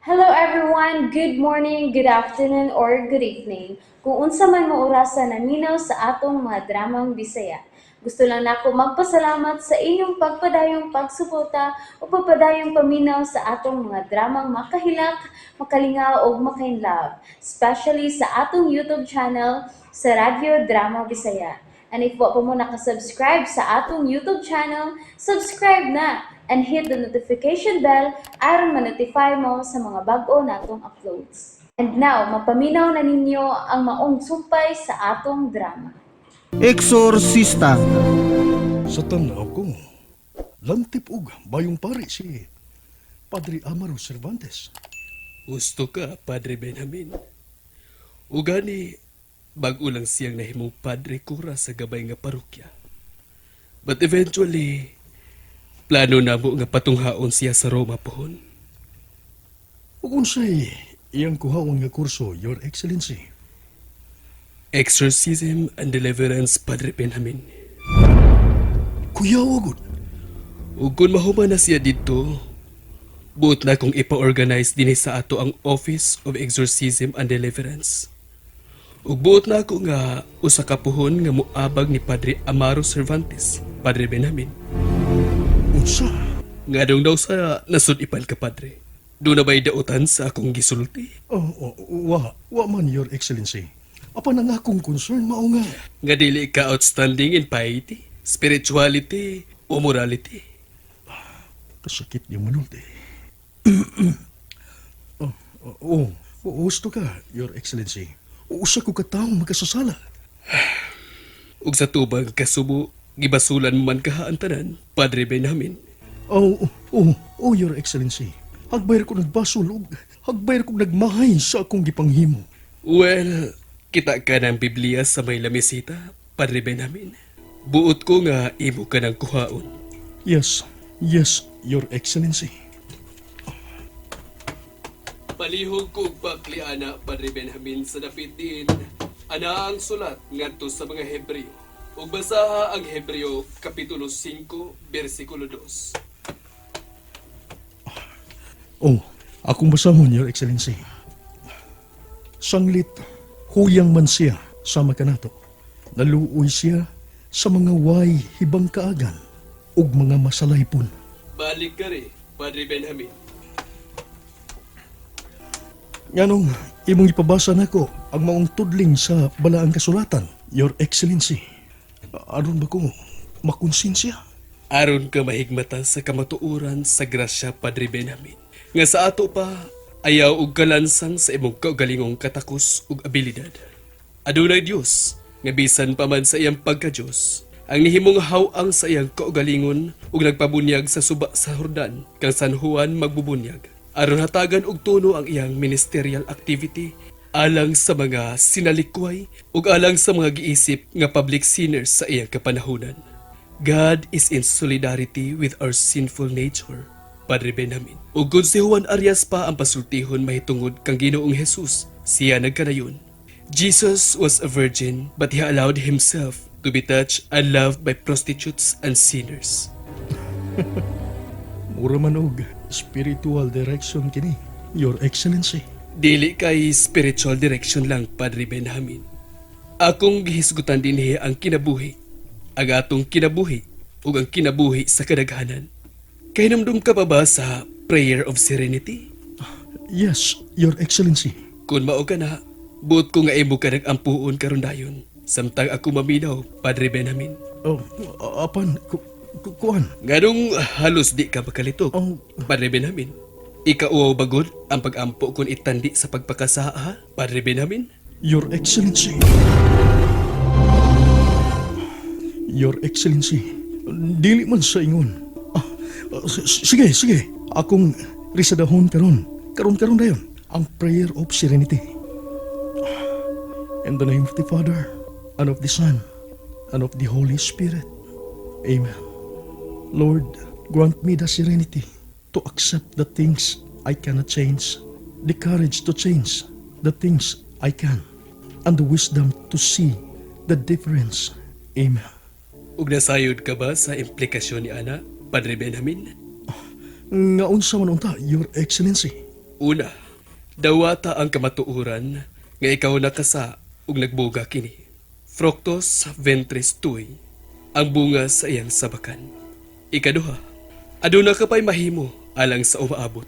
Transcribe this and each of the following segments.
Hello everyone! Good morning, good afternoon, or good evening. Kung unsa man mo orasa naminaw sa atong mga dramang Bisaya. Gusto lang nako magpasalamat sa inyong pagpadayong pagsuporta o pagpadayong paminaw sa atong mga dramang makahilak, makalingaw ug makainlove, especially sa atong YouTube channel sa Radyo Drama Bisaya. And if wa pa mo nakasubscribe sa atong YouTube channel, subscribe na and hit the notification bell aron ma-notify mo sa mga bag-o natong uploads. And now, mapaminaw na ninyo ang maong sumpay sa atong drama. Exorcista. Sa tanaw ko, lantip og bayong pari si Padre Amaro Cervantes. Gusto ka, Padre Benjamin. Ugani, bag-o lang siyang nahimong padre kura sa gabay nga parokya. But eventually, plano namo nga patunghaon siya sa Roma pohon. Ug unsay iyang kuhaon nga kurso, Your Excellency? Exorcism and Deliverance, Padre Benjamin. Kuyaw gud. Ug kung mahuman na siya didto, buot na kong ipa-organize dinhi sa ato ang Office of Exorcism and Deliverance. Ug buot na ako nga usa ka puhon nga muabag ni Padre Amaro Cervantes, Padre Benjamin. Unsa? Nganong daw sa nasud-ipan ka, Padre? Duna ba'y dautan sa akong gisulti? Oh, wa man, Your Excellency. Apan ang akong concern mao nga Nga dili ka outstanding in piety, spirituality, o morality. Kasakit niyang manulti. Oh, husto ka, Your Excellency. Usa ko ka taong makasasala. Ug sa tubang kasubo, gibasulan man kaha ang tanan, Padre Benjamin. Oh, Your Excellency. Hagbayr ko nagbasol ug hagbayr ko nagmahay sa akong gipanghimo. Well, kita ka ng Biblia sa may lamisita, Padre Benjamin. Buot ko nga imo ka ng kuhaon. Yes, Your Excellency. Palihog ko og bakli ana, Padre Benjamin, sa dapit diin. Ana ang sulat ngadto sa mga Hebreo. Ug basaha ang Hebreo kapitulo 5 bersikulo 2. Oh, akong basahon, Your Excellency. Sanglit, huyang man siya sama kanato. Naluoy siya sa mga way hibang kaagan ug mga masalaypon. Balik ka rin, Padre Benjamin. Nganong imong ipabasa nako ang maong tudling sa balaang kasulatan, Your Excellency? Aron ba ko makonsensya? Aron ka mahigmata sa kamatuoran sa grasya, Padre Benjamin. Nga sa ato pa, ayaw og kalansang sa imong kaugalingong katakos ug abilidad. Adunay Dios nga bisan pa man sa iyang pagka-Dios, ang nihimong haw-ang sa iyang kaugalingon ug nagpabunyag sa suba sa Jordan kang San Juan magbubunyag. Aron hatagan og tuno ang iyang ministerial activity alang sa mga sinalikway ug alang sa mga giisip nga public sinners sa iyang kapanahunan. God is in solidarity with our sinful nature, Padre Benjamin. Ug kung si Juan Arias pa ang pasultihon mahitungod kang Ginoong Jesus, siya nagkanayon. Jesus was a virgin, but he allowed himself to be touched and loved by prostitutes and sinners. Mura man og spiritual direction kini, Your Excellency. Dili kay spiritual direction lang, Padre Benjamin. Akong gihisgutan dinhi ang kinabuhi, ang atong kinabuhi ug ang kinabuhi sa kadaghanan. Kahinumdum ka pa ba sa Prayer of Serenity? Yes, Your Excellency. Kung mao ka na, buot ko nga imo ka nag-ampuon karon dayon. Samtang ako maminaw, Padre Benjamin. Oh, apan kuan. Nganong halos di ka makalitok, Oh. Padre Benjamin? Ikauwaw bagod ang pag-ampo kung itandi sa pagpakasaa, ha, Padre Benjamin? Your Excellency. Your Excellency, dili man sa ingon. Sige, sige. Akong risadahon karon. Karon-karon dayon ang Prayer of Serenity. In the name of the Father, and of the Son, and of the Holy Spirit. Amen. Lord, grant me the serenity to accept the things I cannot change, the courage to change the things I can, and the wisdom to see the difference. Amen. Ug nasayod ka ba sa implikasyon ni ana, Padre Benjamin? Nga unsa man unta, Your Excellency? Una, dawata ang kamatuoran nga ikaw nakasa ug nagbuga kini. Fructus ventris tui, ang bunga sa iyang sabakan. Ikaduha, aduna ka pa'y mahimo alang sa umaabot.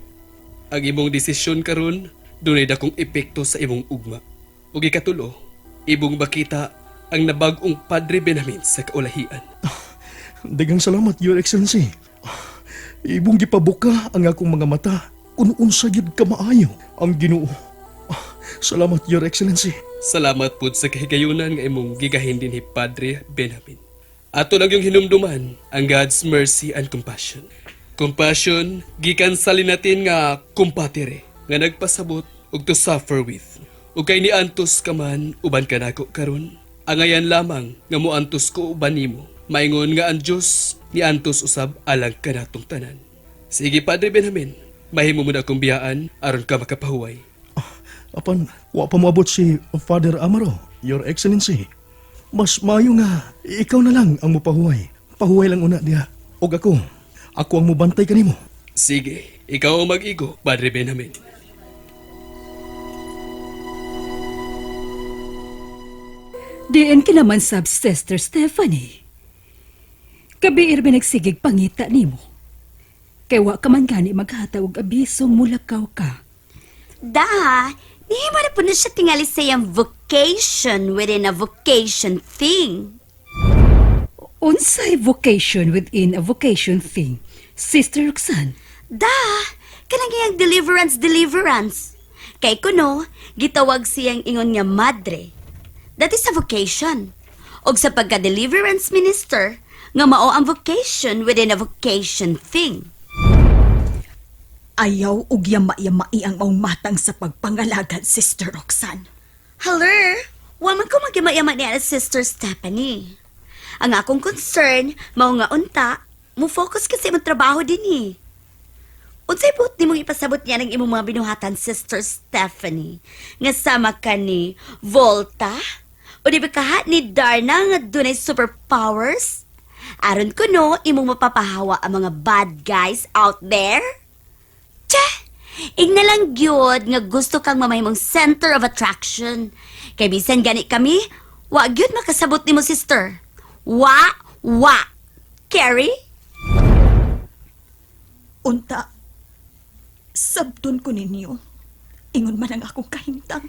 Ang imong desisyon karon dunay dakong epekto sa imong ugma. Ug ikatulo, imong makita ang nabag-ong Padre Benjamin sa kaulahian. Daghang salamat, Your Excellency. Ibong gipabuka ang akong mga mata kung unsa gyud kamaayo ang Ginoo. Salamat, Your Excellency. Salamat pud sa kahigayunan nga imong gigahin dinhi Padre Benjamin. Ato lang yung hinumduman ang God's mercy and compassion. Compassion gikan sa Latin nga compatere nga nagpasabot og to suffer with. Ug kay niantos ka man uban kanako karon, angayan lamang nga moantos ko uban nimo. Maingon nga ang Dios niantos usab alang kanatong tanan. Sige Padre Benjamin, mahimo mo na akong biyaan aron ka makapahuway. Apan, wa pa moabot si Father Amaro, Your Excellency. Mas maayo nga, ikaw na lang ang mopahuway. Pahuway lang una diha. Og ako, ako ang mobantay kanimo. Sige, ikaw ang mag-igo, Padre Benjamin. Diin kinaman sab Sister Stephanie. Kabiir ba nagsigig pangita nimo? Kay wa ka man gani maghatag og abiso mulakaw ka. Da, nihimo na po na siya tingali sa iyang vocation within a vocation thing. Unsay vocation within a vocation thing, Sister Roxanne? Da, kanang iyang deliverance deliverance. Kay kuno, gitawag siyang ingon nga madre. That is a vocation. Og sa pagka-deliverance minister, nga mao ang vocation within a vocation thing. Ayaw og yama-yamai ang maong matang sa pagpangalagad, Sister Roxanne. Haler, wa man ko magyama-yama niya Sister Stephanie. Ang akong concern, mao nga unta, mo focus kasi imong trabaho din eh. Unsay buot nimong ipasabot niya ng imong mga binuhatan, Sister Stephanie? Nga sama ka ni Volta? O di ba kaha ni Darna nga dunay superpowers? Aron kuno, imong mapapahawa ang mga bad guys out there? Che! Igna lang gyud nga gusto kang mamahimong center of attraction. Kay bisan gani kami, wa gyud makasabot nimo sister. Wa wa. Carrie? Unta, sabton ko ninyo. Ingon man ang akong kahimtang.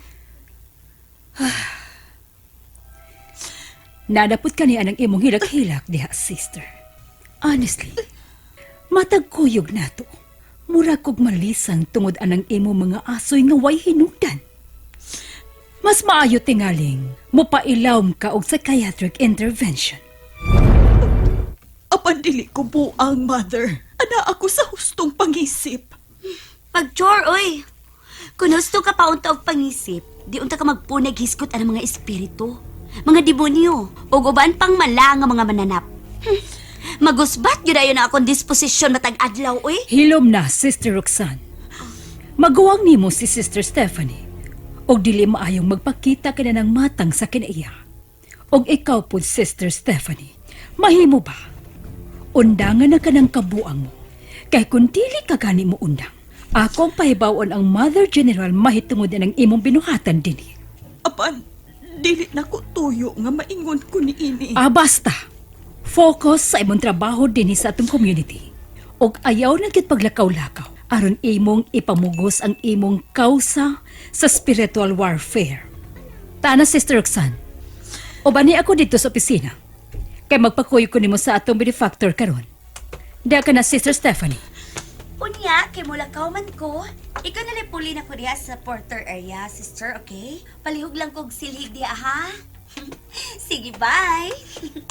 Nadapot ka niya ang imong hilak-hilak diha, sister. Honestly, matag kuyog nato. Mura kog malisang tungod anang imo mga asoy nga way hinugdan. Mas maayo tingaling, mopailawom ka og psychiatric intervention. Apan dili ko buang, Mother. Ana ako sa hustong pangisip. Pagchor, oy. Kung husto ka pa unta og pangisip, di unta ka magpunag hisgot ang mga espiritu, mga demonyo, ug uban pang mala nga mga mananap. Magusbat gyud ayo na akong disposisyon matag adlaw, oy. Hilom na, Sister Roxanne. Maguwang nimo si Sister Stephanie. Og dili maayong magpakita ka na ng matang sa kinaiya. Og ikaw po, Sister Stephanie, mahimo ba? Undangan na ka ng kabuang mo. Kay kung dili ka gani mo undang, akong pahibawon ang Mother General mahitungod na ng imong binuhatan dinhi. Apan, dili na ko tuyo nga maingon ko ni ini. Ah, basta. Focus sa imong trabaho dinhi sa atong community. Og ayaw na gid paglakaw-lakaw aron imong ipamugos ang imong kausa sa spiritual warfare. Tana, Sister Roxanne. O bani ako dito sa opisina. Kay magpakuyo ko nimo sa atong benefactor karon. Diha ka na, Sister Stephanie. Unya, kay mulakaw man ko. Ikaw na lang puli na ko diha sa porter area, sister, okay? Palihog lang kog silhig diha, ha? Sige, bye!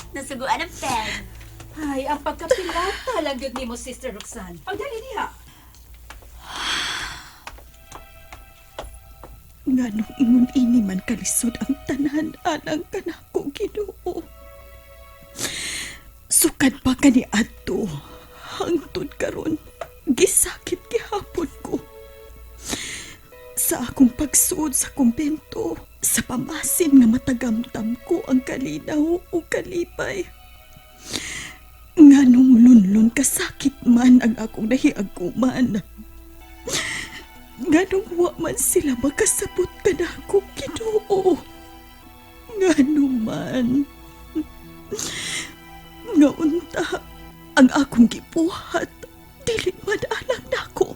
Nasuguan ang pen. Ay, ang pagkapilata lang gyud nimo, Sister Roxanne. Pagdali diha. Nganong ingon ini man kalisod ang tanan alang kanako Ginoo. Sukad pa kani adto hangtod karon gisakit gihapon ko. Sa akong pagsuod sa kumbento, sa pamasin nga matagamtam ko ang kalinaw o kalipay. Nganong lunlun kasakit man ang akong nahiaguman. Nganong wa man sila makasabot kanako, Ginoo? Ngano man? Nga unta ang akong gibuhat dili man alang nako,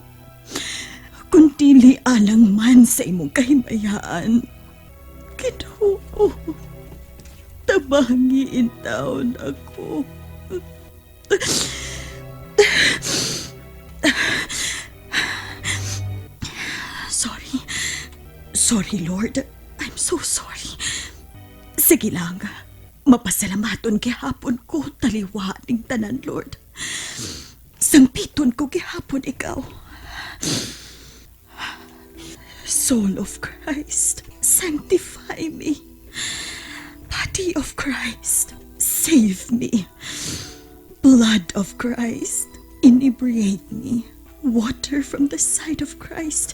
kun dili alang man sa imong kahimayaan. Ginoo, tabangi intawon ako. Sorry. Sorry, Lord. I'm so sorry. Sige lang. Mapasalamaton gihapon ko taliwa ning tanan, Lord. Sangpiton ko gihapon ikaw. Soul of Christ, sanctify me. Body of Christ, save me. Blood of Christ, inebriate me. Water from the side of Christ,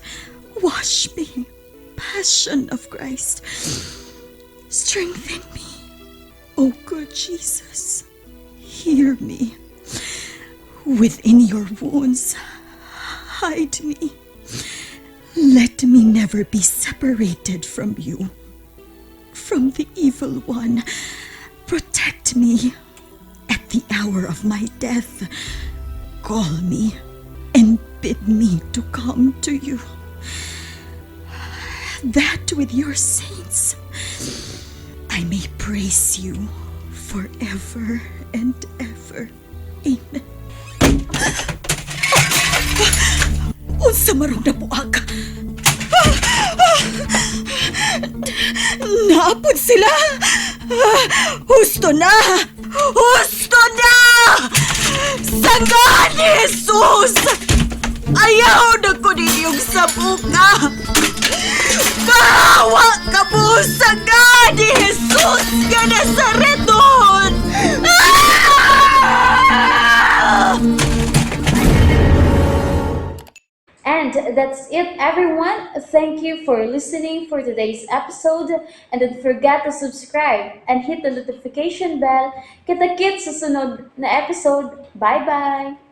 wash me. Passion of Christ, strengthen me. O good Jesus, hear me. Within your wounds, hide me. Let me never be separated from you. From the evil one, protect me. At the hour of my death, call me and bid me to come to you, that with your saints I may praise you forever and ever. Amen. Unsa marong nabuak? Naa pod sila! Husto na! Husto na! Sa ngalan ni Jesus! Ayaw na ko ninyong sabuka! Maawa kamo sa ngalan ni Jesus nga Nazareton! Ah! And that's it, everyone. Thank you for listening for today's episode. And don't forget to subscribe and hit the notification bell. Kita-kits sa sunod na episode. Bye-bye!